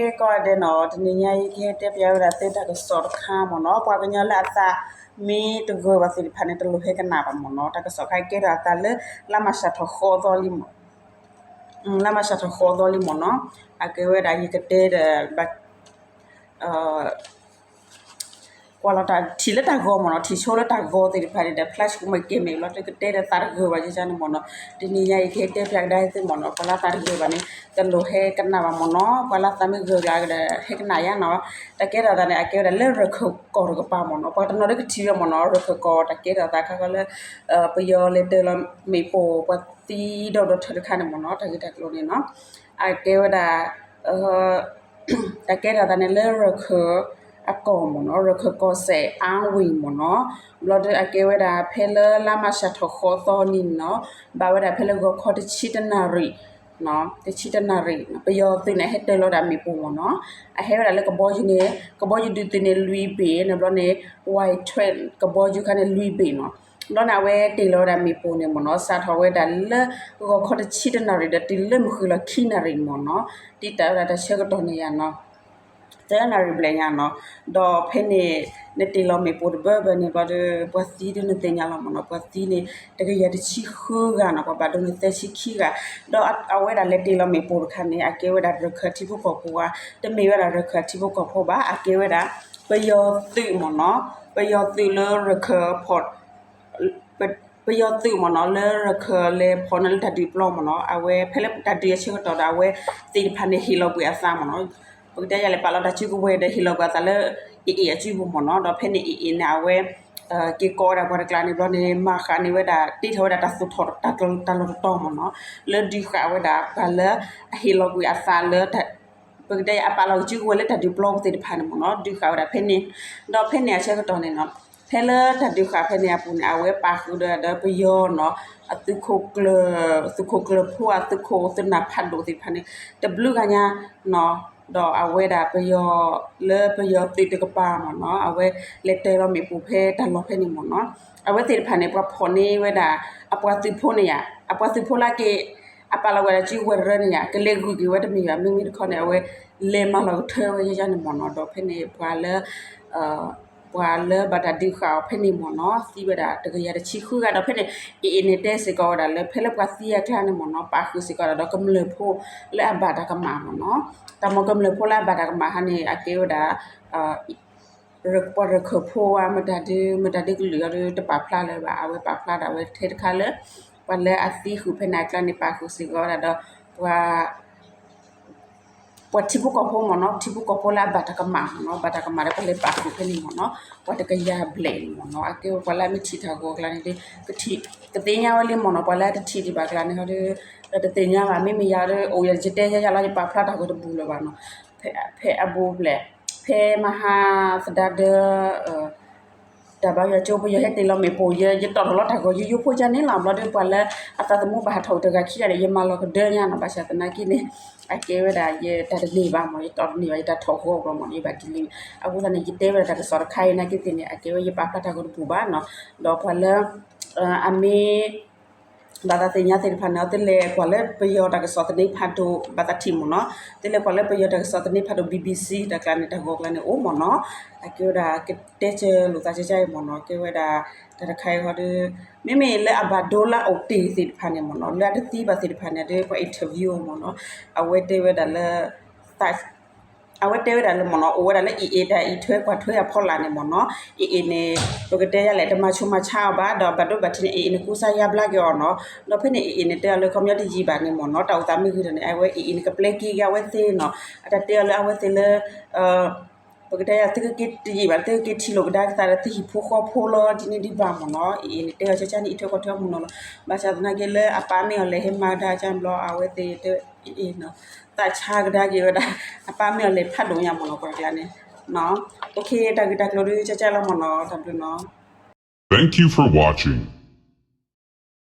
ကဲ ကိးဂၤဒဲးနီၤ, တနံၤညါအံၤ ကဟဲတဲပျးဝဲဒၣ်သုတၢ်ကစီၣ်တခါမ့ၢ်နီၤ, ပှၤကညီလၢအသးမ့ၢ်တဂၢၢ်ဘၣ်သ့ၣ်တဖၣ်န့ၣ် တလိၣ်ဟဲကနၣ်ဘၣ်မ့ၢ်နီၤ. တၢ်ကစီၣ်တခါအံၤကဲထီၣ်အသးလၢ လါမၢ်ၡးထီၣ်ဃိးသီလံမ့ၢ်, လါမၢ်ၡးထီၣ်ဃိးသီလံမ့ၢ်နီၤ. အကဲဝဲဒၣ်ယကတဲဒီး ဘၣ် ကွၢ်လီၤတၢ်ထံၣ်လၢတၢ်ဂီၤမ့ၢ်နီၤ, ထံၣ်ဆိလၢတၢ်ဂီၤသ့ၣ်တဖၣ်န့ၣ်ဒီး ဖျါဆူမဲာ်ကဲမဲာ်ဘျီ တကတဲဒီးသးတဂၢၢ်ဘၣ်ယကန့ၣ်မ့ၢ်နီၤ. တနံၤညါအံၤ ကဟဲတဲပျးကဒါသုမ့ၢ်နီၤ, ပှၤလၢသးတဂၢၢ်ဘၣ်န့ၣ် တလိၣ်ဟဲကနၣ်ဘၣ်မ့ၢ်နီၤ. ပှၤလၢသးမ့ၢ်ဂၢၢ်ဘၣ်ဒီး ဟဲကနၣ်ယါနီၤ. တၢ်ကဲထီၣ်သးန့ၣ် အကဲဝဲဒၣ်လၢရခၢၣ်ကီၢ်တကပၤမ့ၢ်နီၤ. ပှၤတနီၤဒၣ်ကထံၣ်ဝဲမ့ၢ်နီၤ, ရခၢၣ်ကီၢ် တၢ်ကဲထီၣ်သးခါခီလၢ ပယီၤလဲၤတ့ၢ်လီၤမ့ၣ်ပိၢ် ပှၤသံဒီဒူၣ်ဒီထၢတခါန့ၣ်မ့ၢ်နီၤ, တၢ်ဂ့ၢ်တၢ်ကျိၤန့ၣ်နီၤ. အကဲဝဲဒၣ် တၢ်ကဲထီၣ်သးန့ၣ်လၢရခၢၣ်အကီၢ်မ့ၢ်နီၤ, ရခၢၣ်ကီၢ်စဲၣ်အါဝ့ၢ်မ့ၢ်နီၤ. ဘျီဒီးအကဲဝဲဒၣ်ဖဲလၢလါမၢ်ၡးထီၣ်ဃိးသီနံၤန့ၣ်နီၤ, ဘၣ်ဝဲဒၣ်ဖဲလၢဂီၤခီတဆံတနၣ်ရံၣ်, တဆံတနၣ်ရံၣ် ပယီၤသုးန့ၣ်ဟဲတ့ၢ်လီၤဝဲဒၣ်မ့ၣ်ပိၢ်မ့ၢ်နီၤ. အဟဲဝဲဒၣ်လၢကဘီယူၤန့ၣ် ကဘီယူၤဒုးသုးန့ၣ်လွံၢ်ဘ့ၣ်န့ၣ်, ဘျီန့ၣ် Y twelve ကဘီယူၤခါန့ၣ်လွံၢ်ဘ့ၣ်နီၤ. ဘျီန့ၣ် အဝဲတ့ၢ်လီၤဝဲဒၣ်မ့ၣ်ပိၢ်န့ၣ်မ့ၢ်နီၤ, စးထီၣ်ဝဲဒၣ်လၢ ဂီၤခီတဆံတနၣ်ရံၣ်ဒီးတုၤလၢမုၢ်ဃုာ်လီၤခံနၣ်ရံၣ်မ့ၢ်နီၤ, တံာ်တာ်ဝဲဒၣ်တၢ်ဆၢကတီၢ်န့ၣ်ယါနီၤ, သၢနၣ်ရံၣ်ဘျဲၣ်ညါနီၤ. ဒီးဖဲန့ၣ် နတ့ၢ်လီၤမ့ၣ်ပိၢ်တဘၢဘၢန့ၣ်ဘျီဒီး ပှၤသံဒ်နသ့ၣ်ညါလီၤမ့ၢ်နီၤ, ပှၤသံန့ၣ် တကယၤတဆံဃုဂၤနီၤ, ပှၤဘၣ်ဒိန့ၣ်သၢဆံခံဂၤ. ဒီးအဝဲဒၣ်လဲၤတ့ၢ်လီၤမ့ၣ်ပိၢ်တခါန့ၣ် အကဲဝဲဒၣ်ရခၢၣ်ထံဖိကီၢ်ဖိဧါ, တမ့ၢ်ဝဲဒၣ်ရခၢၣ်ထံဖိကီၢ်ဖိဘၣ်, အကဲဝဲဒၣ် ပယီၤသုးမ့ၢ်နီၤ, ပယီၤသုးလၢရခၢၣ်ဖီၣ် ပယီၤသုးမ့ၢ်နီၤ လၢရခၢၣ်လဲၤဖီၣ်န့ၢ်လၢတၢ်ဒုးပျီမ့ၢ်နီၤ, အဝဲဖဲလၢတၢ်ဒုးအဆၢကတီၢ်ဒီး အဝဲသ့ၣ်တဖၣ်န့ၣ်ဟ့ၣ်လီၤကွံာ်အသးမ့ၢ်နီၤ, ပကတဲယၤလဲၤပာ်လီၤတၢ်စုကဝဲၤဒီးဟ့ၣ်လီၤကွံာ်အသးလၢ AA အစုပူၤမ့ၢ်နီၤ, ဒီးဖဲန့ၣ် AA န့ၣ် အဝဲ က့ၤကိးဝဲဒၣ်ပှၤတကျါန့ၣ်ဘျီန့ၣ် မၤဃးန့ၢ်ဝဲဒၣ် တ့ထီၣ်ဝဲဒၣ်တၢ်သူၣ်ထီၣ်တၢ်လီၢ်တတီၤမ့ၢ်နီၤ, လၢဒုးဃာ်ဝဲဒၣ်ပှၤလၢအဟ့ၣ်လီၤကွံာ်အသးလၢ ပကတဲအပာ်လီၤစုကဝဲၤလၢတၢ်ဒုးပျီပူၤသ့ၣ်တဖၣ်န့ၣ်မ့ၢ်နီၤ, ဒုးဃာ်ဝဲဒၣ်ဖဲန့ၣ်, ဒီးဖဲန့ၣ်အဆၢကတီၢ်န့ၣ်နီၤ, ဖဲလၢတၢ်ဒုးဃာ်ဖဲန့ၣ်အပူၤန့ၣ် အဝဲပာ်ဃုာ်ဒီးပယီၤနီၤ, အသုးခိၣ်ကျၢၢ်, သုးခိၣ်ကျၢၢ်ဖိ အသုးခိၣ်သုးနၢ်ဖးဒိၣ်သ့ၣ်တဖၣ်န့ၣ် တဘျုးဂၤညါနီၤ, ဒီးအဝဲဒၣ်ပယီၤ လၢပယီၤသုးတကပၤမ့ၢ်နီၤ, အဝဲလဲၤတ့ၢ်လီၤမ့ၣ်ပိၢ်ဖဲတၢ်လီၢ်ဖဲန့ၣ်မ့ၢ်နီၤ, အဝဲသ့ၣ်တဖၣ်န့ၣ် ပှၤဖီၣ်န့ၢ်ဝဲဒၣ် အပှၤသုးဖိန့ၣ်ယါ, အပှၤသုးဖိလၢက့ၤ အပာ်လီၤဝဲဒၣ်စုကဝဲၤတရၢန့ၣ်ယါ, ကလဲၤဂုာ်က့ၤဝဲတမ့ၢ်ဘၣ်, မ့မ့ၢ်တခီန့ၣ် အဝဲလဲၤမၤလီၤကထၢဝဲယါန့ၣ်မ့ၢ်နီၤ, ဒီးဖဲန့ၣ် ပှၤလၢ ပှၤလၢဘၣ်တၢ်ဒုးဃာ်အီၤဖဲန့ၣ်မ့ၢ်နီၤ, သံဝဲဒၣ်တကယၤတဆံဃုဂၤ, ဒီးဖဲန့ၣ် AA န့ၣ်တဲစ့ၢ်ကီးဝဲဒၣ်လၢ ဖဲလၢပှၤသံအကျါန့ၣ်မ့ၢ်နီၤ, ပာ်ဃုာ်စ့ၢ်ကီးဒၣ်ဒီးကမျၢၢ်ဖိလၢအဘၣ်တၢ်ကမၣ်မ့ၢ်နီၤ, တၢ်မ့ၢ်ကမျၢၢ်ဖိလၢအဘၣ်တၢ်ကမၣ်ဟါန့ၣ် အကဲဝဲဒၣ် ပှၤရခၢၣ်ဖိဧါ, မတၤဒု မတၤဒုကလုာ်အီၤဒီး တပာ်ဖျါလၢၤဘၣ်, အဝဲပာ်ဖျါဒၣ်ဝဲထဲတခါလၢ ပှၤလၢအသံဃုာ်ဖဲန့ၣ်အကျါန့ၣ် ပာ်ဃုာ်စ့ၢ်ကီးဝဲဒၣ်ဒီး ပှၤ ပှၤထံဖိကီၢ်ဖိမ့ၢ်နီၤ, ထံဖိကီၢ်ဖိလၢအဘၣ်တၢ်ကမၣ်မ့ၢ်နီၤ, ဘၣ်တၢ်ကမၣ်ဒီး ပလဲၤပာ်ဃုာ်ဖဲန့ၣ်မ့ၢ်နီၤ, ပှၤတကယၤဘျဲၣ်န့ၣ်မ့ၢ်နီၤ, အကဲဝဲပှၤလၢအမ့ၢ်ထံၣ်တၢ်ဂီၤအကျါန့ၣ်ဒီး ကထံၣ် ကသ့ၣ်ညါဝဲလံမ့ၢ်နီၤ, ပှၤလၢအတထံၣ်ဒံးဘၣ်အကျါန့ၣ်ဒီး တသ့ၣ်ညါဘၣ်, မ့မ့ၢ်ယၤဒီး အိၣ်ယၤယတဲယါယါလီၤ, ယပာ်ဖျါတၢ်ဂီၤတဘူၣ်လၢၤဘၣ်နီၤ, ဖဲအဘူးဘျဲၣ် ဖဲမဟါသဒါဒၢ တၢ်ဘါယွၤကၠိ ပယီၤဟဲတ့ၢ်လီၤမ့ၣ်ပိၢ် ယ ယတီၣ်ထီၣ်လီၤတၢ်ဂီၤယိယိဖိကန့ၣ်လီၤ, ဘျီဒီးပှၤလၢအသးသမူဘၣ်ဟးထီၣ်တဂၤခံဂၤဒီး ယမၤလီၤကဒၢညါနီၤ, ဘၣ်ဆၣ်သနာ်က့န့ၣ် အကဲဝဲဒၣ်ယတၢ်တန့ၢ်ဘၣ်, ယတၢ်ထီၣ်ဂီၤဘျီမ့ၢ်နီၤ, ယဘၣ်ဒ်လဲၣ်, အဃိသတးန့ၣ် ယတဲဝဲဒၣ်တၢ်ကစီၣ်တခါအံၤနာ်က့သ့ၣ်န့ၣ် အကဲဝဲယပာ်ဖျါတၢ်ဂီၤတဘူၣ်ဘၣ်နီၤ, ဒီးပှၤလၢ အမ့ၢ် ဘၣ်သးသ့ၣ်ညါသ့ၣ်တဖၣ်န့ၣ် သုလဲၤကွၢ်လၢပယီၤတၢ်ကစီၣ်သန့ဖးဒိၣ် ဘၣ်သးထံၣ်မ့ၢ်နီၤ, သုလဲၤကွၢ်လၢပယီၤတၢ်ကစီၣ်သန့ဖးဒိၣ် BBC တၢ်ကျါန့ၣ် တၢ်ဂီၤကျါန့ၣ်အိၣ်မ့ၢ်နီၤ, အကဲဝဲဒၣ်ကတဲစၢၤလိာ်သးကၢ်ကၢ်အံၤမ့ၢ်နီၤ, ကဲဝဲဒၣ် တၢ်တခါအံၤဃီဒီး မ့မ့ၢ်လၢအဘၣ်ဒိလၢအအိၣ်တ့ၢ်သ့ၣ်တဖၣ်န့ၣ်မ့ၢ်နီၤ, လၢအတသံဘၣ်သ့ၣ်တဖၣ်န့ၣ်ဒီး ပှၤ interview မ့ၢ်နီၤ, အဝဲတဲဝဲဒၣ်လၢ အဝဲတဲဝဲဒၣ်လၢမ့ၢ်နီၤ အိၣ်ဝဲဒၣ်လၢ AA တၢ်အံးထွဲကွၢ်ထွဲအဖီလာ်န့ၣ်မ့ၢ်နီၤ, AA န့ၣ် ပကတဲယၤလဲၣ် တမၤဆူးမၤဆါအီၤဘၣ် ဒီးဘၣ်ဒိဘၣ်ထံးန့ၣ် AA န့ၣ် ကူစါယါဘျါက့ၤအီၤနီၤ, ဒီးဖဲန့ၣ် AA န့ၣ် တဲအီၤလၢခီပညီတယံာ်ဘၣ်န့ၣ်မ့ၢ်နီၤ, တၢ်အိၣ်သးမ့ၢ်ဂ့ၤဒီးန့ၣ် အဝဲ AA န့ၣ် ကပျဲက့ၤက့ၤအဝဲသ့ၣ်နီၤ, အတၢ်တဲအီၤလၢအဝဲသ့ၣ်လၢ ပကတဲယၤ သုကက့ၤတယံာ်ဘၣ် သုကက့ၤထံၣ်လိာ်ကဒါက့ၤသးဒီးသုဟံၣ်ဖိဃီဖိလီၤ ဒ်န့ၣ်ဒ်ဘၣ်မ့ၢ်နီၤ, AA န့ၣ် တဲအီၤကၠၢ်ကၠၢ်န့ၣ် အံးထွဲကွၢ်ထွဲမ့ၢ်နီၤလီၤ, ဘၣ်ဆၣ်သနာ်က့လၢအပၢ်မ့ၢ်အီၤလဲၤဟဲမၤကဒါကၠၢ်ဘျီ အဝဲသ့ၣ်တဲ AA နီၤ, သးဆါကဒါက့ၤဝဲဒၣ် အပၢ်မ့ၢ်အီၤလဲၤဖးဒိၣ်ညါမ့ၢ်နီၤ ကွၢ်ကျါန့ၣ်, တၢ်ဂ့ၢ်တၢ်ကျိၤဒုးကၠၢ်ကၠၢ်လီၤမ့ၢ်နီၤ တၢ်ဘျုးနီၤ. Thank you for watching.